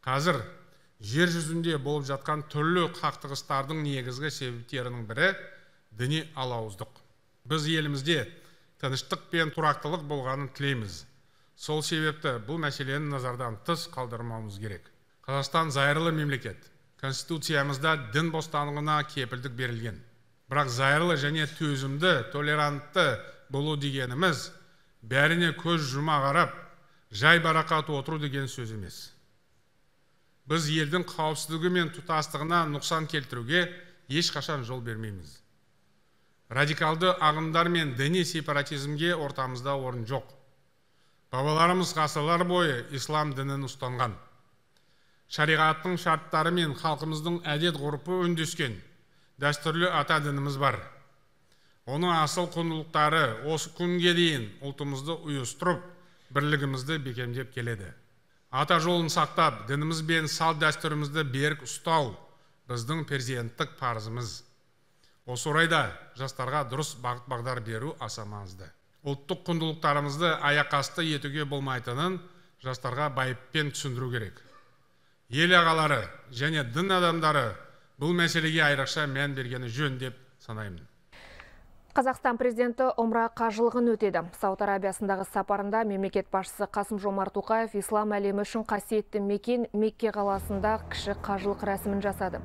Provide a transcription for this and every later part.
Қазір жер жүзінде болып жатқан түрлі қақтығыстардың негізгі себептерінің бірі діни алауыздық. Біз елімізде тыныштық пен тұрақтылық болғанын тілейміз. Сол себепті бұл мәселені назардан тыс қалдырмауымыз керек. Қазақстан зайырлы мемлекет. Конституциямызда дін бостандығына кепілдік берілген. Бірақ зайырлы және төзімді, толерантты болу дегеніміз бәріне көз жұма қарап, жайбарақат отыру деген сөз емес. Біз елдің қауіпсіздігі мен тұтастығына нұқсан келтіруге ешқашан жол бермейміз. Радикалды ағымдар мен діни сепаратизмге ортамызда орын жоқ. Бабаларымыз ғасырлар бойы ислам дінін ұстанған. Шариғаттың шарттары мен халқымыздың әдет ғұрпы үндескен дәстүрлі ата дініміз бар. Оның асыл құндылықтары осы күнге дейін ұлтымызды ұйыстырып, бірлігімізді бекемдеп келеді. Ата жолын сақтап, дініміз бен салт дәстүрімізді берік ұстау біздің перзенттік парызымыз. Осы орайда жастарға дұрыс бағыт бағдар беру аса маңызды. Ұлттық құндылықтарымызды аяқасты етуге болмайтынын жастарға байыппен түсіндіру керек. Ел ағалары және дін адамдары бұл мәселеге айрықша мән бергені жөн деп санаймын. Қазақстан президенті Умра қажылығын өтеді. Сауд Арабиясындағы сапарында мемлекет басшысы Қасым-Жомарт Тоқаев ислам әлемі үшін қасиетті мекен Мекке қаласында кіші қажылық рәсімін жасады.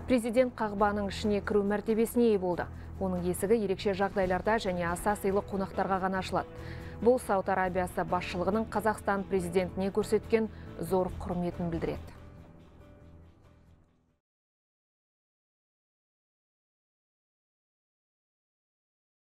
Президент Қағбаның ішіне кіру мәртебесіне ие болды. Оның есігі ерекше жағдайларда және аса сыйлы қонақтарға ғана ашылады. Бұл Сауд Арабиясы басшылығының Қазақстан президентіне көрсеткен зор құрметін білдіреді.